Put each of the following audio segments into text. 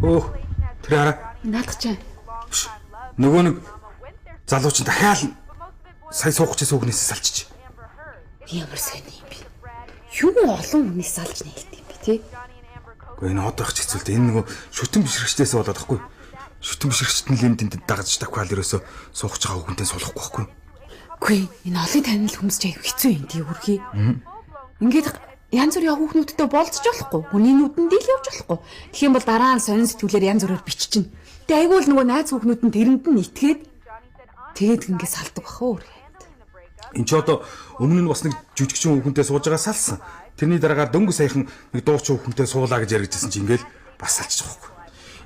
Өөх тэр хараа. Наадах чинь. Нөгөө нэг залуу чинь дахиад сая суух гэсэн үгнээс салчиж. Ямар сайн юм бэ? Юу олон хүнээс салж нээлт юм бэ тий? Гэхдээ энэ одоо их ч хэцүү л дээ. Энэ нөгөө шүтэн бишрэгчдээс болоод ахгүй. Шүтэн бишрэгчд нь лим тэнд дагаж давхаал ерөөсөө суух гэж байгаа хүнтэй суулгахгүй байхгүй. Үгүй энэ олон танил хүмүүс ч аяг хэцүү юм тий хүрхий. Ингээд янз бүрийн хүүхнүүдтэй болцож болохгүй. Хүний нүдэнд ил явж болохгүй. Тэгэх юм бол дараа нь сонин сэтгүүлээр янз бүрээр биччихнэ. Тэгээ айгүй л нөгөө найз хүүхнүүд нь тэрэнд нь итгээд тэгээд ингээд салдаг бах уу. Энд ч одоо өмнө нь бас нэг жүжигчин хүүхэнтэй сууж байгаа салсан. Тэрний дараагаар дөнгөж саяхан нэг дуучин хүүхэнтэй суулаа гэж яригдчихсэн чинь ингээл бас салчих жоохгүй.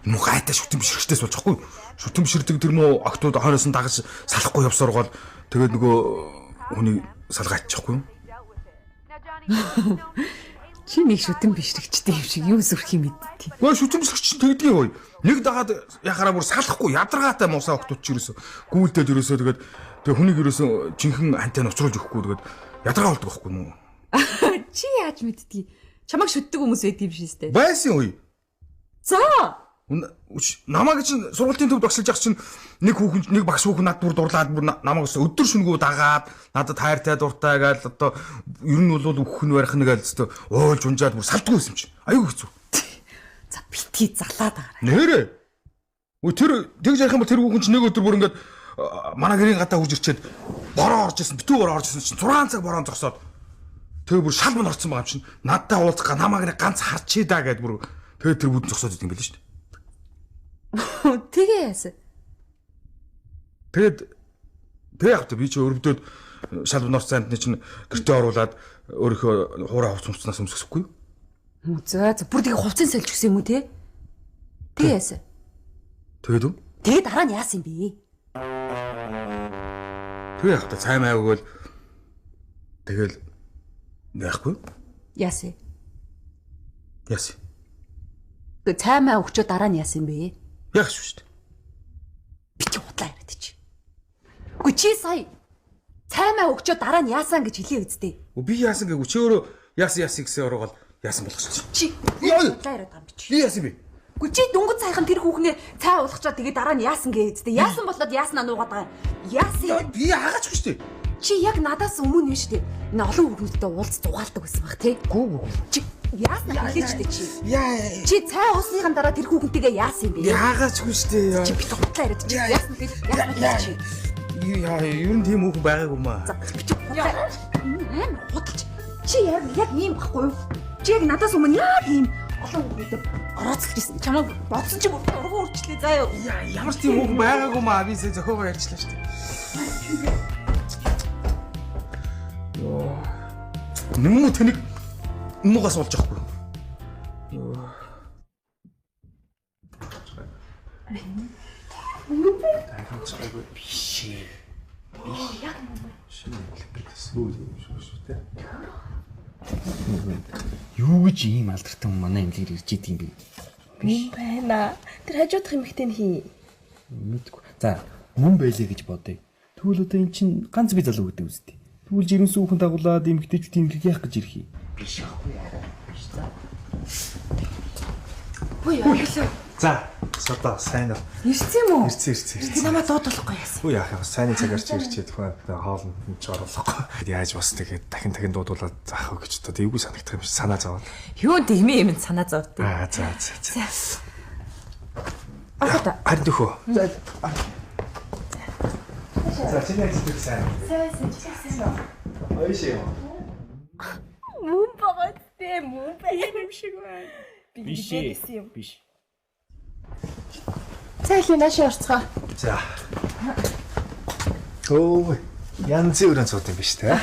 Энэ муу гайтай шүтэн бишрэгчдээс болж байхгүй. Шүтэн бишрдэг тэр муу октод хойноос нь дагаж салахгүй явсаар гол тэгээд нөгөө хүний салгааччихгүй юу? Чи нэг шүтэн бишрэгчтэй юм шиг юу зүрх юм мэдтий. Гөө шүтэн бишрэгч чинь тэгдгийг ой. Нэг дагаад яхаараа бүр салахгүй ядаргаатай муусаа октод ч ерөөсө гүйлдээд ерөөсө тэгээд тэгээ хүнийг ерөөсө жинхэнэ хантай нь учруулж өгөхгүй тэгээд ядаргаа болдог байхгүй мүү. Чи яаж мэдтий? Чамайг шүтдэг хүмүүс байд юм шиг сте. Байсан үе. За. Намайг чинь сургуулийн төвд багшлаж явах чинь нэг хүүхэн нэг багш хүүхэн над бүр дурлаад бүр намайг өдөр шөнөгүй дагаад надад хайртай дуртай гээл одоо ер нь бол үхэх нь барих нь гээл өстө уйлж унжаад бүр салдгүй байсан юм чинь. Аюу хэцүү. За битгий залаад агараа. Нэрээ. Өө тэр тэгж ярих юм бол тэр хүүхэн чинь нэг өдөр бүр ингээд манай гэрийн гадаа хурж ирчээд бороо орж исэн битүү бороо орж исэн чинь 6 цаг бороо зогсоод тэгээ бүр шал мөн орцсон байгаа юм чинь надтай уулзах намайг нэг ганц харчий да гэд бүр тэгээ тэр бүдэн зогсоод идэв юм байл шүү дээ. Тэгээ яасан. Тэгээд тэгээ яг та би чи өрөвдөд шал мөн орцсон амтны чинь гэртээ оруулаад өөрийнхөө хуурай хувц өмснөөс өмсөхгүй юу? За за бүр тэгээ хувцын сольж өгсөн юм уу те? Тэгээ яасан. Тэгээд үү? Тэгээ дараа нь яасан юм бэ? Тэгээ яг та цай май өгөөл тэгэл яахгүй юу? Яасан. Яасан. Тэгээ цай май өгчөө дараа нь яасан юм бэ? Яг шүү дээ. Би чи худлаа яриад чи. Үгүй чи сая цай май өгчөө дараа нь яасан гэж хэлээ үсттэй. Би яасан гэгүй чи өөрөө яасан яасан гэсэн ороогоол яасан болгочих. Чи Яа. худлаа яриад байгаа юм би чи. Би яасан бэ? Үгүй чи дөнгөж саяхан тэр хүүхнээ цай уулгачаа тэгээ дараа нь яасан гээ үсттэй. Яасан болоод яаснаа нуугаад байгаа юм. Яасан. Би хаагаач шүү дээ. Чи яг надаас өмнө нь шүү дээ. Энэ олон хүүхнүүдтэй уулз зугаалдаг байсан баг тий. Гүү гүү. Чи яаснаа хэлээч дээ чи. Яа. Чи цай уусныхан дараа тэр хүүхэнтэйгээ яасан юм бэ? Яагаач шүү дээ. Чи бит худлаа яриад чи яасан хэл яасан хэл чи. Яа, ер нь тийм хүүхэн байгаагүй маа. За би чи худлаа. Амар худалч. Чи яг яг ийм байхгүй юу? Чи яг надаас өмнө яг ийм олон хүүхнүүдтэй орооцолж ирсэн. Чамайг бодсон чи бүр урган үрчлээ заа юу. Яа, ямар ч тийм хүүхэн байгаагүй маа. Би сая зохиогоо ярьчлаа шүү дээ. Йоо. Нүмүү тэнэг муугаас болж байхгүй. Юу гэж ийм алдартай хүн манай эмнэлгээр ирж идэг юм бэ? Мөн байна. Тэр хажуудах эмэгтэй нь хин. Мэдгүй. За, мөн байлээ гэж бодъё. Тэгвэл одоо эн чинь ганц би залуу гэдэг үстэй. Тэгвэл жирэмсэн хүүхэн дагуулад эмэгтэйчүүдийн эмнэлэг яах гэж ирэх юм? Биш ахгүй арай. Биш за. Хөөе яаглаа. За, содоо сайн уу? Ирсэн юм уу? Ирсэн ирсэн Би ирсэн. намайг дуудахгүй яасан. Үгүй яах юм сайнны цагаар чи ирчээд хүн хоолнд нь ч оруулахгүй. Яаж бас тэгээд дахин дахин дуудуулаад заах вэ гэж одоо эвгүй санагдах юм шиг санаа зовоод. Юу дэмий юм санаа зовд. Аа за за за. Орхоо та. Харин төхөө. За. За чиний ажил сайн. Сайн сайн чи сайн уу? Ойшээ. Мөн байгаа зү мөн байх юм шиг байна. Би Биш мэдээсэн юм. Биш. За их наашаа орцгоо. За. Өө янзын өрөөнд сууд юм биш те.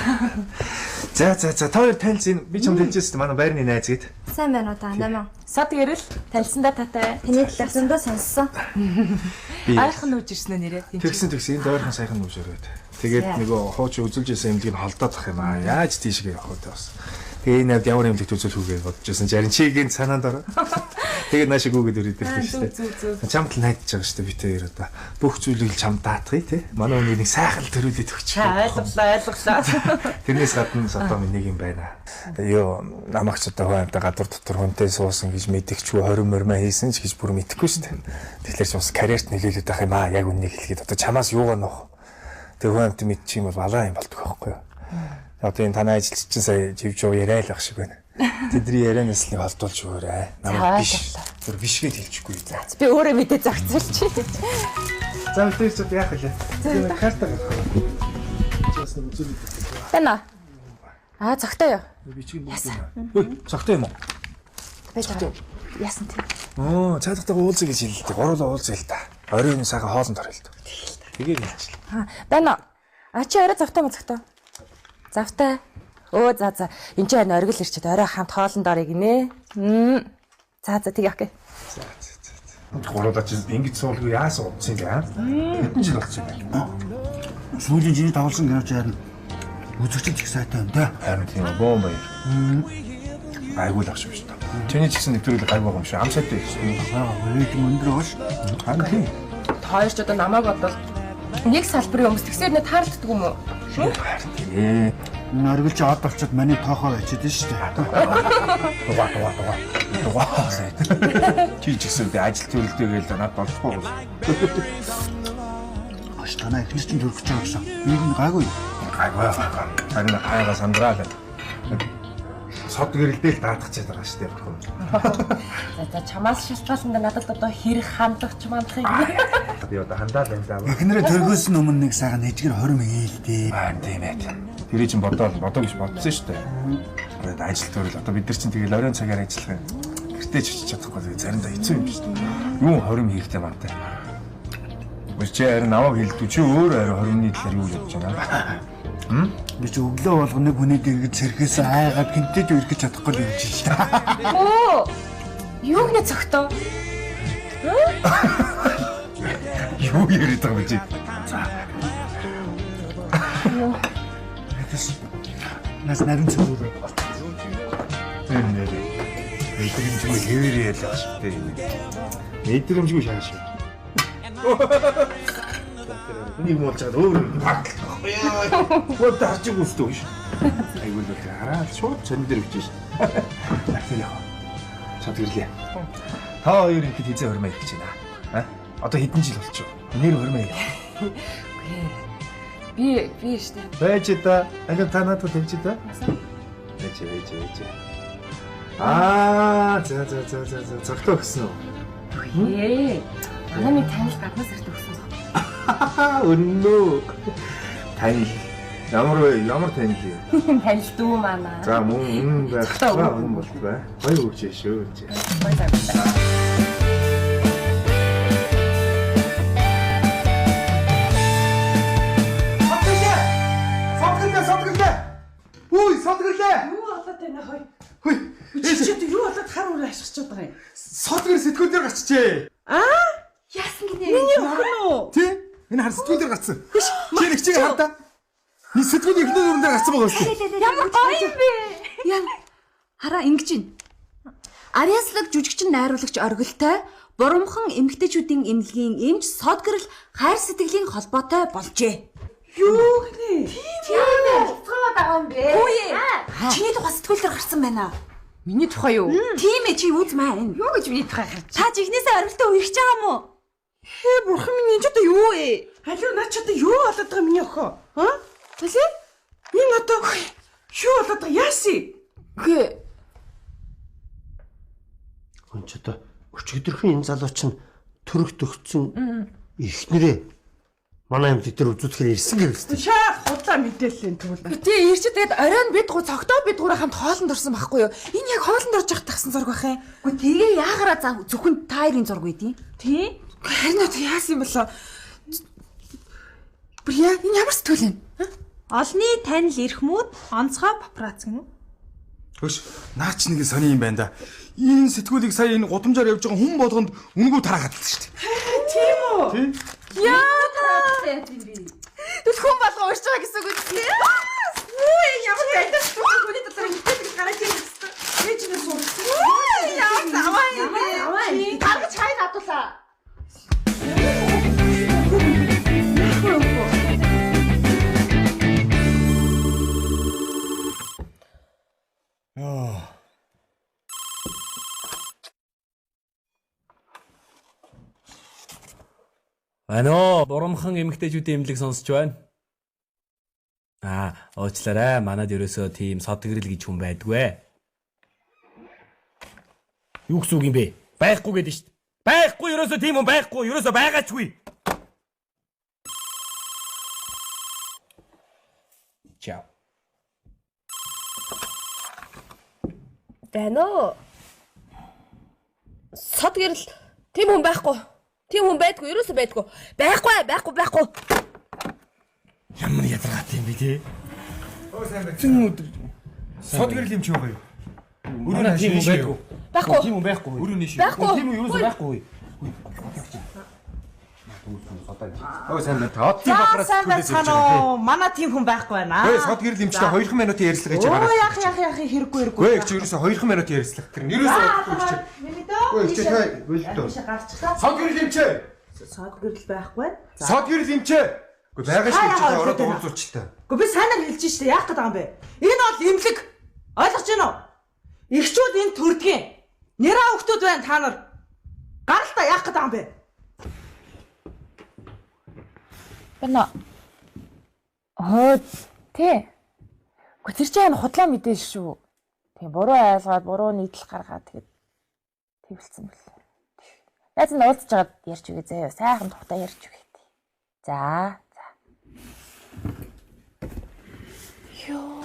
За за за та хоёр танилцъя. Би чамд хэлжсэн манай байрны найз гээд. Сайн байна уу та намаа. Сад гэрэл танилцсандаа таатай. Таны талаар зөндөө сонссон. Би Айхан нүүж ирсэн үү нэрээ. Тэгсэн тэгсэн энд ойрхон сайхан нүж өрөөд. Тэгээд нөгөө хуучин үзүүлж исэн эмнэлгийг нь холдоод ах юм аа. Яаж тийшгээ явах вэ бас. Тэгээ энэ авд ямар эмнэлэгт үзүүлэх үү гэж бодож байсан. Жарин чигийн санаанд ороо. Тэгээд наашиг гүгээд өрөөд ирлээ шүү дээ. Чамд л найдаж байгаа шүү дээ би тэр одоо. Бүх зүйлийг л чамд даатгая те. Манай хүний нэг сайхан төрүүлээд өгч. Ойлголоо, ойлголоо. Тэрнээс гадна одоо минь нэг юм байна. Йоо, намайг ч одоо хүн амтай гадуур дотор хүнтэй суусан гэж мэдгчгүй 20 мормоо хийсэн ч гэж бүр мэдэхгүй шүү дээ. Тэгэхээр ч бас карьерт нөлөөлөд байх юм аа. Яг үннийг хэлэхэд одоо чамаас юугаа нөх. Тэр хүн амтай мэдчих юм бол балаа юм болдог байхгүй юу? Одоо энэ танай ажилч чинь сая живжоо яриа л ах шиг байна. Тэдний ярианаас л нэг олдуулж өгөөрэй. Намайг биш. Зүр биш гэж хэлчихгүй. За. Би өөрөө мэдээ зохицуулчих. За бид ч одоо яах вэ? За карта гаргах. Чи бас нэг үзүүлээд. Байна. Аа цогтой юу? Би чи юм уу? Ой, цогтой юм уу? Байж байгаа. Яасан тийм. Оо, цаадахтайгаа уулзъя гэж хэлэлтэй. Гурлаа уулзъя л та. Оройн сайхан хоолнд орё л та. Тэгээд хэлчихлээ. Аа, байна. А чи орой завтай мó цогтой? Завтай. Өө за за. Энд чи харин оргил ирчээд орой хамт хоолнд орё гинэ. За за тэг окей. За за за. Гурлаа чи ингэж суулгүй яасан удсан юм бэ? Хэдэн жил болсон юм бэ? Сүүлийн чиний тоглосон кино чи харин үзэгчд их сайтай юм да. Харин тийм боо маяр. Гайгүй л ах шиг шүү дээ. Чиний ч гэсэн нэвтрүүлэг гайгүй байгаа юм шиг. Ам сайтай гэсэн. Аа, рейтинг өндөр байгаа ш. Харин тийм. Та хоёр ч одоо намайг бодвол нэг салбарын хүмүүс тэгсээр нэ таарлддаг юм уу? Харин тийм. Энэ оргил чи од болчиход миний тоохоо ачаад шүү дээ. Дугаа дугаа дугаа. Дугаа. Чи ч гэсэн би ажил төрөлдөө гээл надад болохгүй. Аш танаа эхнэр чинь төрөх гэж байгаа гэсэн. Нэг нь гайгүй. Гайгүй. Харин хайгаа сандраал. Сод гэрэлдэл даатгах байгаа шүү дээ. За за чамаас шалтгаалсан надад одоо хэрэг хандах ч мандах юм. Би одоо хандаал юм даа. Эхнэрээ төргөөс нь өмнө нэг сайхан нэжгэр 20 мянга ил дээ. Аа тийм ээ. Тэр чинь бодоол бодоо гэж бодсон шүү дээ. Тэгээд ажил төрөл одоо бид нар чинь тэгэл оройн цагаар ажиллах юм. Гэртээ ч очиж чадахгүй тэгээд заримдаа хэцүү юм шүү дээ. Юу 20 мянга хэрэгтэй мантай. Чи харин намайг хэлдүү чи өөр харин 20-ны талаар юу ярьж байна? Би чи өглөө болгоно нэг хүний дэргэд сэрхээс айгаад гинтэж өргөж чадахгүй юм чи шүү дээ. Оо. Юу гэнэ цогтоо? Юу яриад байгаа юм чи? За. Нас нарийн цөөр. Энэ нэр. Мэдрэмжгүй хэвээр ял ах шүү дээ. Мэдрэмжгүй шааш. Нэг муулж байгаа өөр багтлахгүй яа. Хөө дарж үстэй биш. Айгуул бол хараад шууд цонин дээр бичиж шин. Тэр яа. Шат гэрлээ. Та хоёр ихэд хизээ хормоо ирэх гэж байна. А? Одоо хэдэн жил болчих вэ? Нэр хормоо ирэх. Би би штэ. Байж та. Алин та надад тэмчээ та. Байж байж байж. Аа за за за за за зогтоо өгсөн үү? Ээ. Манай нэг танил гаднаас ирдэг өгсөн. Өннөө. Танил. Ямар вэ? Ямар танил юм? Танил дүү манай. За мөн үнэн байх. Үнэн болтой. Гоё өгч шүү. Гоё загвар. Содгэрлээ! Үгүй, содгэрлээ! Юу болоод байна хой? Хүй. Чи юу болоод хар үрээ ашигчаад байгаа юм? Содгэр сэтгүүл дээр гарчжээ. Аа? Яасан гинэ? Миний охин уу? Тий? Энэ хар сэтгүүл дээр гарцсан. Чи нэг чиг хар та. Ни сэтгүүл эхний дүрэн дээр гарцсан байгаа шүү дээ. Ямар гоё юм бэ? Яа. Хараа ингэж байна. Арьяаслаг жүжигчин найруулагч оргилтой бурумхан эмгтээчүүдийн эмнэлгийн эмч содгэрэл хайр сэтгэлийн холбоотой болжээ. Юу гинэ? Тийм ээ. Цаад байгаа юм бэ? Үгүй ээ. Чиний тухай сэтгүүл дээр гарсан байна. Миний тухай юу? Тийм ээ чи үзмаа энэ. Юу гэж миний тухай гарч? Та жигнэсээ оргилтой үерхэж байгаа юм уу? Хээ бурхан минь энэ ч одоо юу вэ? Алуу наа ч одоо юу болоод байгаа миний охин? Аа? Тэлээ? Энэ одоо юу болоод байгаа яасан? Үгүй. Хүн ч одоо өчигдөрхөн энэ залуу чинь төрөх төгцсөн эхнэрээ манай юм тэд нар үзүүлэхээр ирсэн гэвэлтэй. Шаа худлаа мэдээллийн тэгвэл. Тий, ирчээ тэгээд оройн бид гу цогтоо бид гураа хамт хоолнд орсон байхгүй юу? Энэ яг хоолнд орж явах тагсан зураг байх юм. Үгүй тэгээ яагараа за зөвхөн та хоёрын зураг үйдیں۔ Тий? Харин одоо яасан юм болоо? Бүр яа энэ ямар сэтгүүл юм? Олны танил эрхмүүд онцгой папарац гэнэ. Хөш, наа чи нэг сони юм байна да. Энэ сэтгүүлийг сая энэ гудамжаар явж байгаа хүн болгонд үнэгүй тараагаад байсан шүү дээ. Тийм үү? Тий. Яа! Тэгвэл хүн болгоо уншиж байгаа гэсэн үг үү? Үгүй ямар зайтай хүний дотор мэдээлэл гэж гараад ирсэн. Ээж нь суусан. Ямар заваа юм бэ? Байна уу? Бурамхан эмэгтэйчүүдийн эмнэлэг сонсч байна. Аа, уучлаарай. Манад ерөөсөө тийм сод гэрэл гэж хүн байдгүй. Юу гэсэн үг юм бэ? Байхгүй гэдэг шүү дээ. Байхгүй ерөөсөө тийм хүн байхгүй. Ерөөсөө байгаачгүй. Чао. Байна уу? Сод гэрэл тийм хүн байхгүй. Тийм хүн байдгүй, ерөөсөө байдгүй. Байхгүй, байхгүй, байхгүй. Ямар ядаргаатай юм бэ те? Зэн өдөр. Сод гэрэл юм чи байгаа юу? Өрөө тийм хүн байдгүй. Байхгүй. Тийм хүн байхгүй. Өрөө нийш. Байхгүй. Тийм хүн ерөөсөө байхгүй. Өө сайн байна. Та одын За бахраас сайн төлөөс ирж байцгаана байгаа. уу? Манай тийм хүн байхгүй байна. Өө сод гэрэл эмчтэй 2 минутын ярилцлага хийж Өө байгаа. яах яах яах хэрэггүй хэрэггүй. Өө чи ерөөсөө 2 минутын ярилцлага тэр. Ерөөсөө удахгүй чи. Өө чи та болдоо. Тийш гарчихлаа. Сод гэрэл эмчээ. Сод гэрэл байхгүй байна. За. Сод гэрэл эмчээ. Үгүй байгаа шүү Та чи яагаад ороод байна? уулзуулчихлаа. Гэхдээ би сайнаар хэлж штэ яах гээд байгаа юм бэ? Энэ бол имлэг. Ойлгож байна уу? Эхчүүд энэ төрдгийн. Нэраа хүүхдүүд байна та нар. Гаралтаа яах гээд байгаа юм бэ? Бана. Хөө тий. Гэхдээ тэр чинь худлаа мэдээ шүү. Тийм буруу айлгаад буруу нийтлэл гаргаад тэгээд твэлцэн бэл. Найз нь уулзж байгаад ярьж үгүй заяа. Сайхан тухтай ярьж үгүй. За за. Йоо.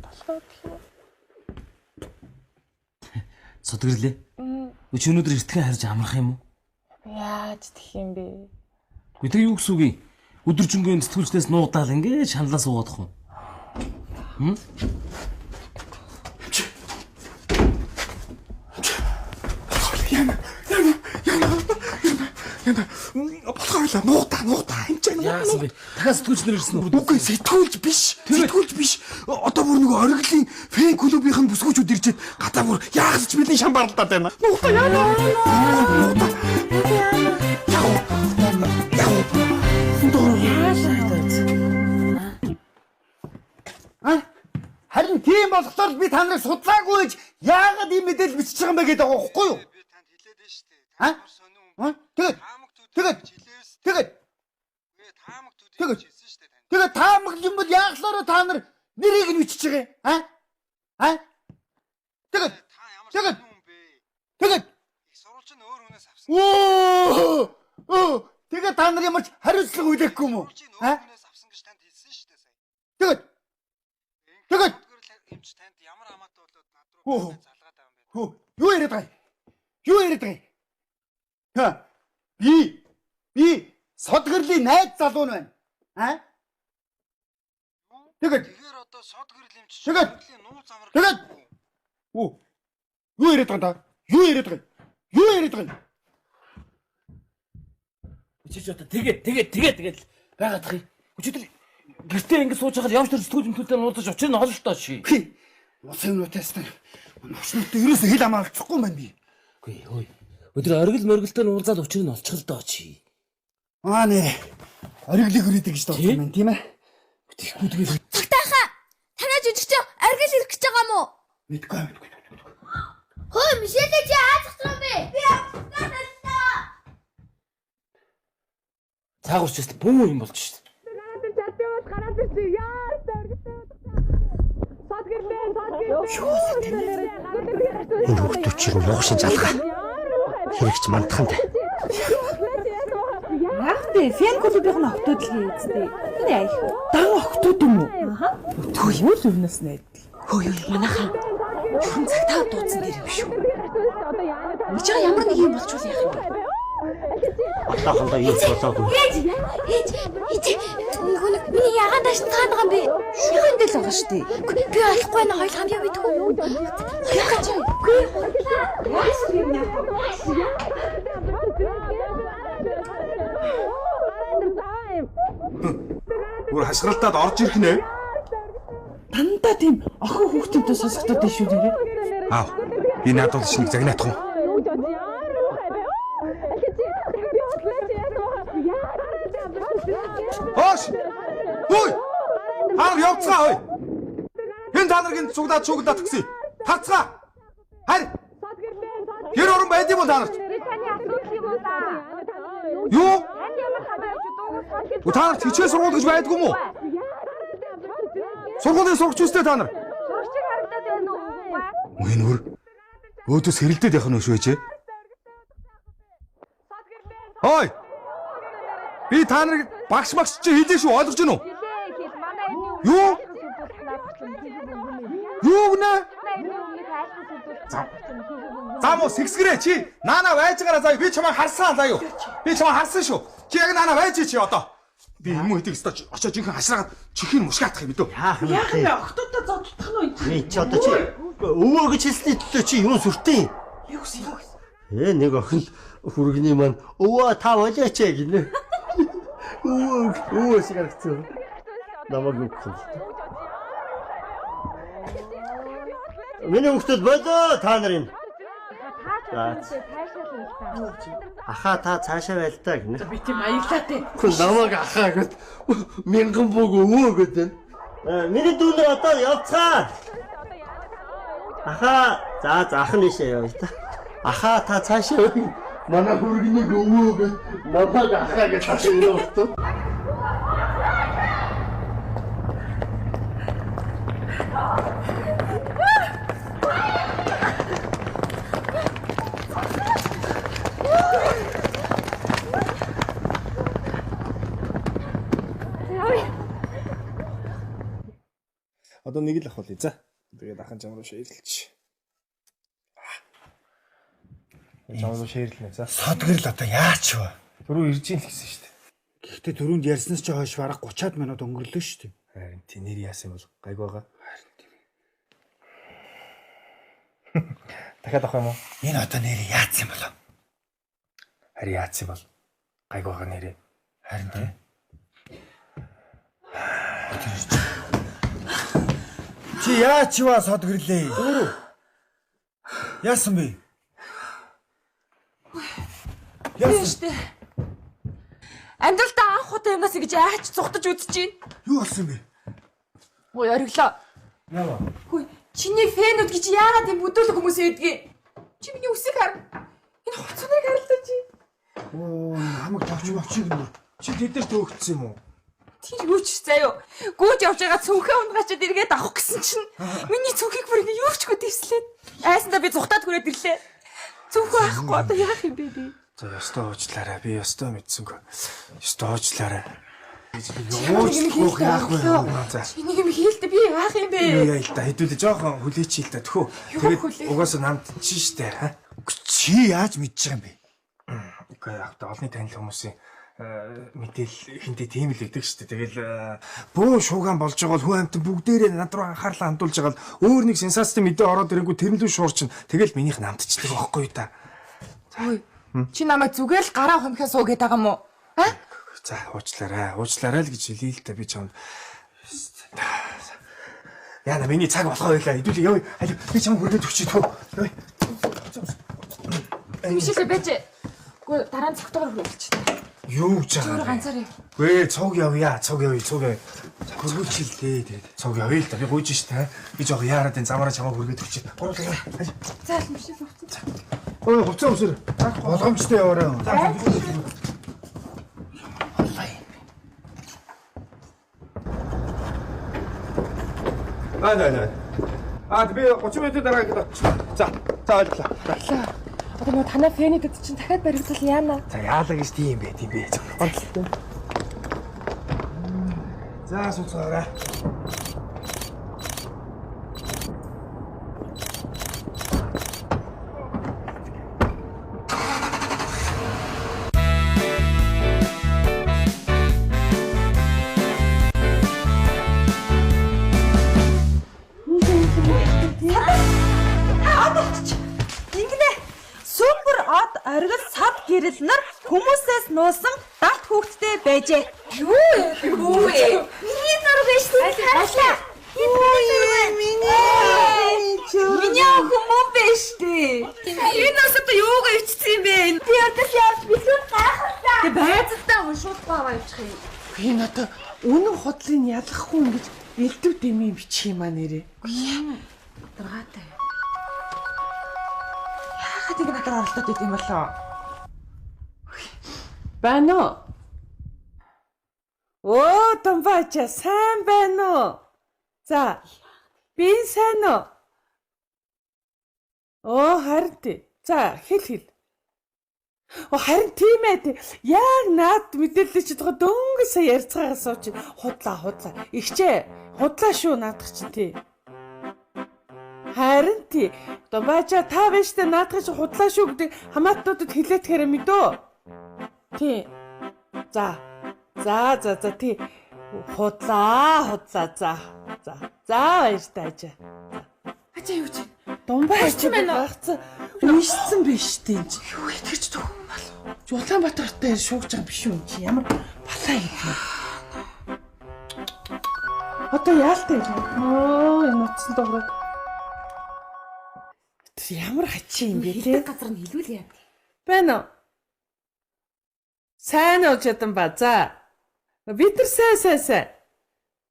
Толгой өвдлөө. Сод гэрлээ. Өч өнөөдөр эртхэн харж амрах юм уу? Яаж тэх юм бэ? Үгүй тэр юу гэсэн үг юм? Өдөржингөө сэтгүүлчнээс нуудаал ингээд шаналаа суугаад хөө. Хм? Болохоо байлаа. Нуугдаа, нуугдаа. Энд чинь Яасан бэ? Дахиад сэтгүүлч нар ирсэн үү? Үгүй сэтгүүлж биш. Сэтгүүлж биш. Одоо бүр нөгөө ориглын фэн клубийнх нь бүсгүүчүүд иржээд гадаа бүр яахаж ч бидний шам баралдаад байна. Нуугдаа яана. Нуугдаа. Яа. А? Харин тийм болохоор би та нарыг судлаагүй гэж яагаад ийм мэдээлэл бичиж байгаа юм бэ гэдэг байгаа байхгүй юу? Би танд хэлээд нь шүү дээ. А? Тэгээд тэгээд тэгээд тэгээд тэгээд таамаг юм бол яахлаараа та нар нэрийг нь бичиж байгаа юм? А? А? Тэгээд тэгээд тэгээд Оо! Оо! Тэгээд та нар ямар ч хариуцлага хүлээхгүй юм уу? А? Тэгээд Тэгээд Оо. Хөө, юу яриад байгаа юм? Юу яриад байгаа юм? Ха. Би сод гэрлийн найз залуу нь байна. А? Тэгээд Тэгээд Тэгээд Оо. Юу яриад байгаа юм та? Юу яриад байгаа юм? Юу яриад байгаа юм? Чи ч одоо тэгээд тэгээд тэгээд тэгээд байгаад тах юм. Өчигдөр гэртээ ингэ сууж байхад явж тэр сэтгүүл мэтгүүлтэй уулзаж учир нь ололтоо чи. Хи. Усын юмнуудаас та новчнуудтай ерөөсөө хэл амаа олцохгүй юм байна би. Үгүй хөөе. Өдөр оргил моргилтой уулзаад учир нь олчих л доо чи. Аа нэ. Ориглыг өрөөдөг гэж доосон юм байна тийм ээ. Тэгэхгүй тэгэл Цагтаахаа танаа жүжигч оргил ирэх гэж байгаа юм уу? Мэдгүй мэдгүй. Хөө Мишелээ чи яаж зогссон юм бэ? Би авчихсан таллаа. цаагуур ч бүү юм болж шít. Энэ хүүхдүүд чинь мууг шин залгаа. Хэрэгч мандаханд. Яах вэ? Фэн клубийнх нь октод л хийцтэй. Энэ яах вэ? Дан октод юм уу? Аха. Төө юу л өмнөөс найдал. Хөө юу манайхаа. Шүн цагтаа дуудсан дэр юм шүү. Энд чага ямар нэг юм болчвол яах юм бэ? Одоохондоо юу ч болоогүй. Ээж ээж ээж нөгөө нэг миний ягаан тааш цаана байгаа юм бэ? Шүхэн дээр л байгаа шүү дээ. Үгүй, Би ойлгохгүй байна хоёул хамт яв идэх үү? Яах гэж вэ? Үгүй худлаа. Бүр хашгиралтаад орж ирэх нэ. Дандаа тийм охин хүүхдүүдээ сонсогдоод байна шүү дээ. Аав. Би надад бол шинийг загнаадах уу? Хоош! Хүй! Хаар явцгаа хой. Хэн та нарыг цуглаад шуглаад тгсэн? Тарцгаа. Харь. Гэр орон байд юм уу та нарт? Би таны асуудал юм уу та? Юу? Та нарт хичээл сургууль гэж байдгүй юм уу? Сургуулийн сурагч үстэй та нар. Энэ хөр өөдөөс хэрэлдээд явах нь өшөө ээжээ. Хой! Би та нарыг багш магш чи хэлээ шүү, ойлгож байна уу? Юу? Юу гэнэ? Зам уу сэгсгэрээ чи наана байж байгаараа заяа, би чамайг харсан заяа. Би чамайг харсан шүү. Чи яг наана байж чи одоо. Би юм уу хэдийг өстой очоо жинхэнэ хашраагаад чихийг мушгаадах юм дөө. Яах юм бэ? Охтуудаа зодтох нь үү? Чи одоо чи өвөө гэж хэлсний төлөө чи юун сүртэн? Юу гэсэн юм? Нэг охин хүргэний маань өвөө та болооч гинэ. Өвөө шиг харагдсан. Намайг юу гэх юм. Миний хүүхдүүд болоо та нарын. Ахаа та цаашаа байл та гинэ. Би тийм аяглаатай. Намайг ахаа гэд мянган бүг өвөө гэдэг. Миний дүүнэр одоо явцгаа. Ахаа за ах нь ийшээ явъя та. Ахаа та цаашаа бай. Манай хүргэнийг өвөө гэд намайг ахаа гэж цаашаа өрөө өгтөө. Одоо нэг л ахуулъя за. Тэгээд ахын чам руу шеэрлэж. Чам руу шеэрлэнэ за. Содгэрл одоо яач вэ? Түрүү ирж ийн л гэсэн шүү дээ. Гэхдээ түрүүнд ярьснаас чи хойш бараг 30-аад минут өнгөрлөө шүү дээ. Харин тий нэр яасан бол гайг байгаа. Харин тийм. Дахиад авах юм уу? Энэ одоо нэр яатсан болов? Харин яатсан бол гайг байгаа нэрээ. Харин тий. Чи яач вэ содгэрлээ? Өөрөө. Яасан бэ? Яасан штэ. Амьдралдаа анх удаа юмнаас ингэж айч зүхтаж үзэж байна. Юу болсон бэ? Ой ориглоо. Яа. Хөөе, чиний фэнүүд гэж яагаад юм бүдүүлэг хүмүүс байдгийг? Чи миний үсийг хар. Энэ хувцсныг харлаа чи. Оо, хамаг товч мовчиг нөр. Чи тэд нар төөгдсөн юм уу? Тэр юу ч заяо. Гүйж явж байгаа цүнхээ унгачаад эргээд авах гэсэн чинь миний цүнхийг бүр ингэ юу чгүй дэвслээд. Айсандаа би зүхтаад хүрээд ирлээ. Цүнхээ авахгүй одоо яах юм бэ би? За ёстой уучлаарай. Би ёстой мэдсэнгүй. Ёстой уучлаарай. Уучлах яах вэ? За. Энийг юм хийлдэ би яах юм бэ? Юу яа л да. Хэдүүлээ жоохон хүлээч л да. Төхөө. Тэгээд угаасаа намд чинь штэ. Чи яаж мэдж байгаа юм бэ? Үгүй яг та олонний танил хүмүүсийн мэдээл хинтээ тийм л өгдөг штэ. Тэгэл бөө шуугаан болж байгаа бол хүн амтан бүгдээрээ над руу анхаарлаа хандуулж байгаа л өөр нэг сенсацтай мэдээ ороод ирэнгүү тэрэн лүү шуурчин. Тэгэл минийх намтчихдаг байхгүй юу та. Ой. Чи намайг зүгээр л гараа хумхаа суу гээд байгаа юм уу? А? За уучлаарай. Уучлаарай л гэж хэлье л да би чамд. Яна миний цаг болохоо байлаа. Хэдүүлээ явъя. Аль би чамд хүргээд өгчий төө. Явъя. Мишэлээ байж. Үгүй дараа нь цогтойгоор хүрээлч. Юу гэж байгаа юм? Ганцаар яв. Гүй цуг явъя. Цуг явъя. Цуг явъя. Хөргүүлчихлээ тэгээд. Цуг явъя л да. Би гуйж штэ. Би жоох яарад энэ замаараа чамаа хүргээд өгчий. Гурлаа явъя. За л Мишэл хувцас. Ой хувцас өмсөр. Болгоомжтой яваарай. Аа. Аа би 30 минутын дараа ингэж очихлоо. За. За ойлголоо. Баярлалаа. Одоо нөгөө танай фэнийдэд чинь дахиад баригдвал яана? За яалаа гэж тийм бэ, тийм бэ. Орлоо. За сууцгаарай. Гэрэл нар хүмүүсээс нуусан далд хүүхдтэй байжээ. Юу юу вэ? Миний зураг биш үү? Харшлаа. Миний охин мөн биш үү? Энэ бас одоо юугаа өвчсөн юм бэ? Би одоос явж билүү гайхалтай. Тэг байцалтаа уншуулахгүй аваа явчих юм. Энэ одоо үнэн худлыг ялгахгүй ингэж элдв дэмий бичих юм аа нэрээ. Даргаатай. Яагаад ингэ надад оролдоод идэм болоо? Байна уу? Оо, Думбаача сайн байна уу? За. Би сайн уу? Оо, харин тий. За, хэл хэл. Оо, харин тийм ээ тий. Яг наад мэдээлэл чи тухай дөнгөж сая ярьцгаагаа сууч. Худлаа, худлаа. Игчээ. Худлаа шүү наадах чинь тий. Харин тий. Думбаача та биш тэ наадах чи худлаа шүү гэдэг хамаатнуудад хэлээтгэрэ мэдөө. Тий. За. За за за тий. Худлаа, худлаа за. За. За баяртай ажаа. Ачаа юу чи? Думбай Уншсан байна уу? багцсан. Уншсан биш тийм чи. Юу итгэж төхөн болов? Улаанбаатартай шуугж байгаа биш үү чи? Ямар балаа юм бэ? Одоо яалтай юм. Оо, энэ утсан дуурайг. Тэр ямар хачин юм бэ те? Хэлдэг газар нь хэлүүл яа. Байна уу? Сайн уу чадан ба. За. Бид нар сайн сайн сайн.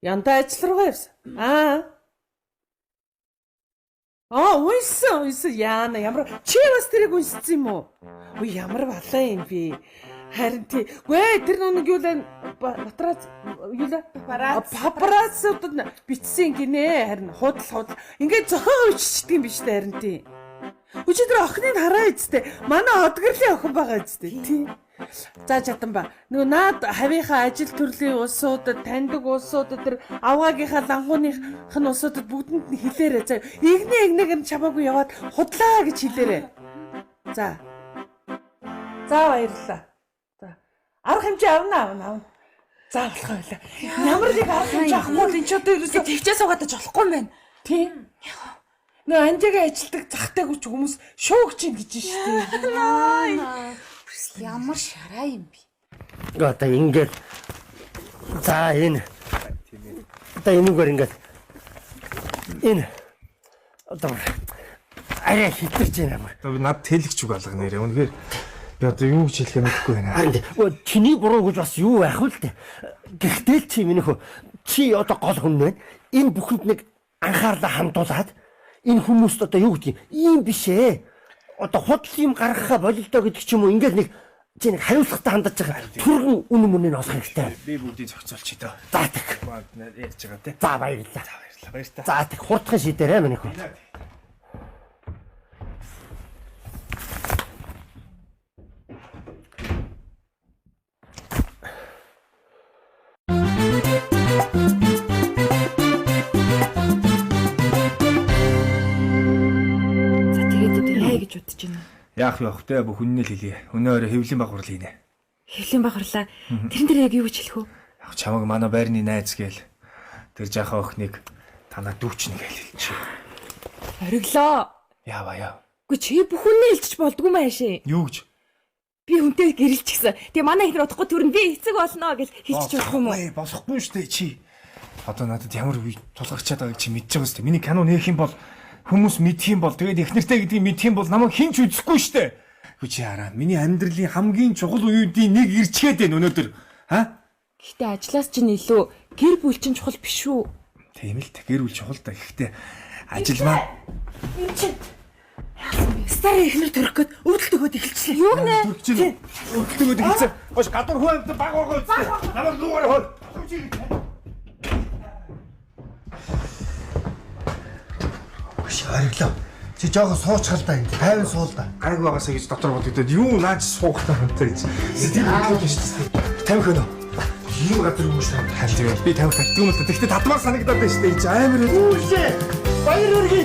Янда ажил руугаа явсан. Аа. Аа, уншсан, уншсан. Яана ямар чи бас тэрийг уншсан юм уу? Үй ямар балаа юм бэ? Харин тий. Гүй тэр нүг юу лээ батрац юу лээ? Папарацууд нь бичсэн гинэ. Харин худал худал. Ингээд зохион уншчихдаг юм биш үү харин тий. Өчигдөр охиныг хараа үсттэй. Манай одгөрлийн охин байгаа үсттэй. Тий. За чадан ба. Нөгөө наад хавийнхаа ажил төрлийн улсуудад, таньдаг улсуудад тэр авгаагийнхаа лангууных нь улсуудад бүгдэнд нь хэлээрэй. За игнэ игнэг нь чамаагүй яваад худлаа гэж хэлээрэй. За. За баярлалаа. За. Арга хэмжээ авна авна авна. За болох байлаа. Ямар нэг арга хэмжээ авахгүй бол энэ ч одоо ерөөсөө Тэгчээ суугаад ч болохгүй юм байна. тий. Нөгөө анжигаа ажилдаг захтайгүй ч хүмүүс шуугч юм гэж шүү дээ. Ямар шараа юм бэ? Одоо ингээд за энэ одоо энүүгээр ингээд энэ одоо арай хитэрч байна бүр. Одоо би над тэлэгч үг алга нэрээ. Үнэхээр би одоо юу гэж хэлэхээ мэдэхгүй байна. Харин чиний буруу гэж бас юу байх вэ л дээ. Гэхдээ л чи миний хөө чи одоо гол хүн байна. Энэ бүхэнд нэг анхаарлаа хандуулад энэ хүмүүст одоо юу гэдэг юм ийм биш ээ. Одоо худал юм гаргахаа бололдоо гэдэг ч юм уу ингээд нэг чи нэг хариуцлагатай хандаж байгаа түргэн үнэн мөнийг олох хэрэгтэй. Би бүгдийг зохицуулчих дөө. За тэг. Ярьж байгаа те. За баярлалаа. За баярлалаа. Баяртай. За тэг хурдхан шийдээрэй миний хөө. За тэгээд одоо яа гэж бодож байна? Яах вэ те бүх үннээ л хэлье. Өнөө өрөө хэвлийн баг хурлаа хийнэ. Хэвлийн баг хурлаа. Тэрэн дээр яг юу гэж хэлэх вэ? Яг чамаг манай байрны найз гээл тэр жаахан охиныг танаа дүүчнэ гээл хэлчих. Ориглоо. Яава яа. Үгүй чи бүх үннээ хэлчих болдгүй маа яашээ. Юу гэж? Би хүнтэй гэрэлчихсэн. Тэгээ манай ихнэр удахгүй төрнө би эцэг болно гэж хэлчих болох юм уу? Болохгүй шүү дээ чи. Одоо надад ямар үе тулгарчаад байгааг чи мэдж байгаа шүү дээ. Миний кино нээх юм бол хүмүүс мэдх юм бол тэгээд их нэртэй гэдгийг мэдх юм бол намайг хэн ч үзэхгүй шүү дээ. Хүү чи хараа. Миний амьдралын хамгийн чухал үеүүдийн нэг ирчгээд байна өнөөдөр. Ха? Гэхдээ ажлаас чинь илүү гэр бүл чинь чухал биш үү? Тийм л гэр бүл чухал та. Гэхдээ ажил маань Энд чинь Стар ихнэр төрөх гээд өвдөлт өгөөд эхэлчихлээ. Юу гэнэ? Төрөх чинь өвдөлт өгөөд эхэлсэн. Хош гадуур хүн амьд баг байгаа үстэй. Намайг луугаар хол. Хөш ориглоо. Чи жоохон суучхал та энд. Тайван суул та. Гайгүй байгаасаа гэж дотор бодогдоод юу наач суухтай хамтаа гэж. Сэтгэл хөдлөж шүү дээ. Тамхи өнөө. Ийм газар юм шиг харж байгаа. Би тамхи татдаг юм л та. Тэгтээ татмаар санагдаад байна шүү дээ. Чи амар Үүшээ. Баяр хүргэе.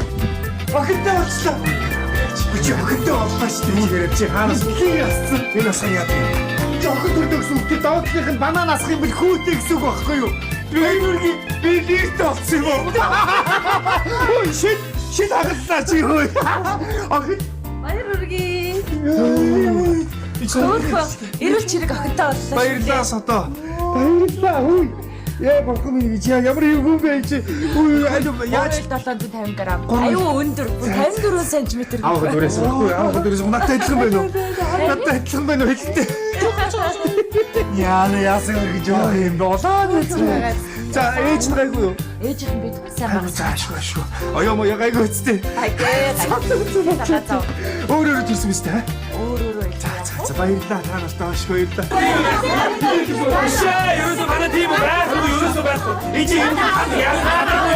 Охинтой болчлоо. Чи охинтой боллоо шүү дээ. Чигээр чи хаанаас Хин асцсан. Энэ бас яа юм. Чи охин төрдөг гэсэн үг. Тэр даваатлынх нь банан асах юм бэл хүүтэй гэсэн үг байхгүй юу? Баяр хүргэе. Би лиртэй болсон юм уу? Ой шит шит хагаллаа чи хөөе. Охин Баяр хүргэе. Хөөхөө Эрүүл чирэг охинтой боллоо. Баярлалаа сото. Баярлалаа хөөе. Яа бурхан минь гэж ямар юм хүн бэ чи? Үгүй аль яаж 3750 г. Аюу өндөр. 54 см. Аав дүрээс үгүй аав дүрээс надтай адилхан байна уу? Надтай адилхан байна уу хэлтэй. Яа яасан гэж юу юм болоо нүцрээ. За ээж нь гайгүй юу? Ээжийнх нь би сайн байгаа. За ашгүй ашгүй. Оёо моё гайгүй үстэй. Гайгүй. Өөр өөр төрсөн мэт та. Өөр өөр. За за За баярлалаа. Та нартай маш их баярлалаа. Биш ээ, ерөөсөө манай тийм байхгүй, ерөөсөө байхгүй. Энд чинь юм яагаад вэ?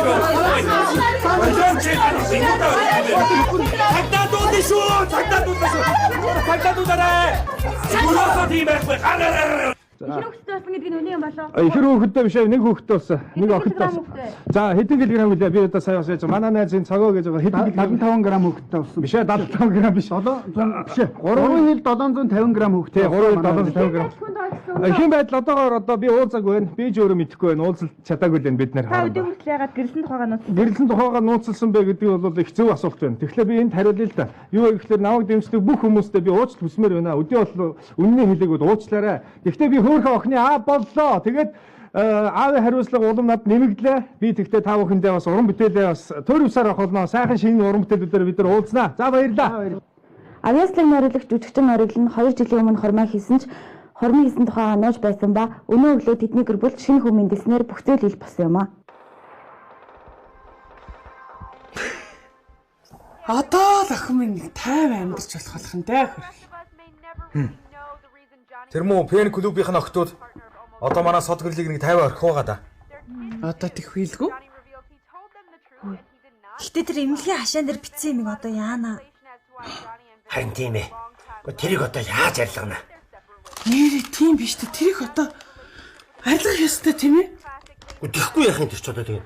Болон чи цагдаа дуудана шүү. Цагдаа дуудана шүү. Цагдаа дуударай. Ерөөсөө тийм байхгүй. Гараарай. Ихэр хүүхэдтэй болсон гэдэг нь үнэн юм болов? Ихэр хүүхэдтэй биш ээ, нэг хүүхэдтэй болсон. Нэг охинтой болсон. За, хэдэн килограмм гэлээ? Би одоо сая бас яаж манай найз энэ цогоо гэж байгаа. Хэдэн 75 г хүүхэдтэй болсон. Биш ээ, 75 г биш. 700 биш ээ. 3 хил 750 г хүүхэдтэй. 3 хил 750 г. Эхэн байдал одоогоор одоо би уулзаагүй байна. Би ч өөрөө мэдэхгүй байна. Уулзалт чадаагүй л байна бид нэр Та хаана. өдөө хүртэл яагаад гэрлэн тухайгаа нууцсан? Гэрлэн тухайгаа нууцлсан бэ гэдэг нь бол их зөв асуулт байна. Тэгэхээр би энд хариулъя л да. Юу вэ гэхээр намайг дэмждэг бүх хүмүүстээ би уучлал хүсмээр байна. Өдөө бол үннийг хэлээгүүд уучлаарай. Гэхдээ би хөөхөн охины аа боллоо. Тэгээд аавын хариуцлага улам над нэмэгдлээ. Би тэгтээ та бүхэндээ бас уран бүтээлээ бас төр усаар авах болно. Сайхан шинэ уран бүтээлүүдээр бид нар уулзнаа. За баярлалаа. Авьяаслаг нойрлагч жүжигчин нойрол нь 2 жилийн өмнө хормой хийсэн ч хормын хийсэн тухайгаа нууж байсан ба өнөө өглөө тэдний гэр бүл шинэ хүн мэндэлснээр бүх зүйл ил болсон юм а. Одоо л охин минь нэг 50 амьдарч болох болох нь дээ хөрх. Тэр мүү фэн клубийнх нь охтууд одоо манай сод гэрлийг нэг 50 орхих байгаа да. Одоо тэг хилгүү. Гэтэ тэр эмнэлгийн хашаан дээр бичсэн юмыг одоо яана? Харин тийм ээ. Гэхдээ тэрийг одоо яаж арилгана? Нэрээ тийм биш үү? Тэрийг одоо арилгах ёстой тийм ээ? Тэгэхгүй яах юм тэр ч одоо тийм.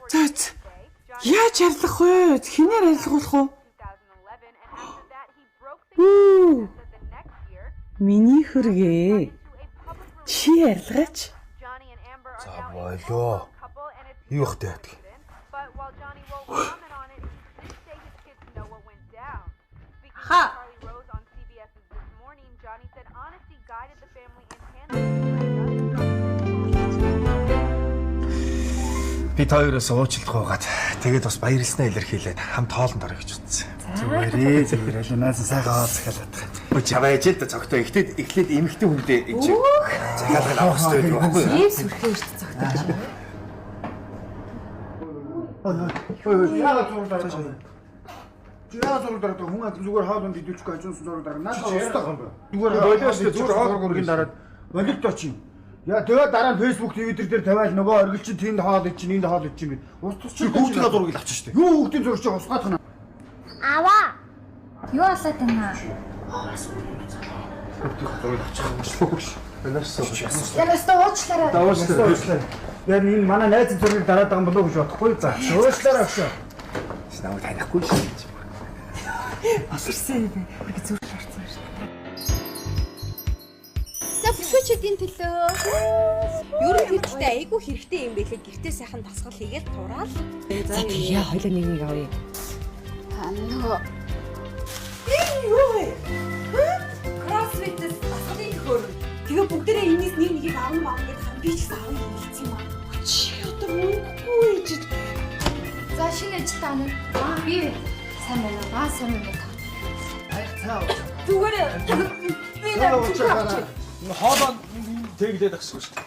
За за. Яаж арилгах вэ? Хинээр арилгуулах уу? Үу. Миний хөргээ. Чи арилгаач. За болоо. Юу их тэ гэдэг. Ха. Би та хоёроос уучлалт гуйгаад тэгээд бас баярлснаа илэрхийлээд хамт хоолнд орё гэж утсан. Зүгээрээ зүгээр л наасан сайхан хоол захиалаад байгаа. Өө чаваа ижил да цогтой. Эхлээд эхлээд эмэгтэй хүндээ энэ чи захиалга авах хэрэгтэй байдаг байхгүй юу? Ийм сүрхээ эрт цогтой. Ой яагаад зураг дараад байгаа юм? Чи яагаад зураг дараад байгаа? Хүн зүгээр хоол унд идүүлчихгүй хажуунсан зураг дараад. Надад устдаг юм байна. Зүгээр Болио шүү дээ, зүгээр хоол зургийг дараад болигдоо чи. Яа тэгээд дараа нь Facebook, Twitter дээр тавиал нөгөө оргил чинь тэнд хоол ид чинь энд хоол ид чинь гэд. Устгах Чи хүүхдийн зургийг л авчих шүү дээ. Юу хүүхдийн зураг чи устгаах нь. Аваа. Юу болоод байна? Зургийг авчих юм шүү. Янаастай уучлаарай. Уучлаарай. Яг энэ манай найзын зургийг дараад байгаа юм болоо гэж бодохгүй. За уучлаарай өгшөө. Намайг танихгүй шүү гэж. Осорсон юм бэ. Үргэ зүрх орсон шүү. За бүсгүүчүүдийн төлөө. Ер нь тэр гэхдээ айгүй хэрэгтэй юм байлээ. Гэртээ сайхан дасгал хийгээл тураал. За тэгье хоёлаа нэг нэг авъя. Нөгөө Энэ юу вэ? Кроссфитээс дасгалын төхөөр. Тэгээ бүгдээрээ энэс нэг нэгийг авна маавна гэж харин би ч гэсэн авна хэлсэн юм аа. Чи одоо мөнгөгүй ээжиж. За шинэ ажилтаа анаа. Аа би сайн байна уу? Аа сайн байна. Зүгээр би Хоолоо тэглээд агсгүй шүү дээ.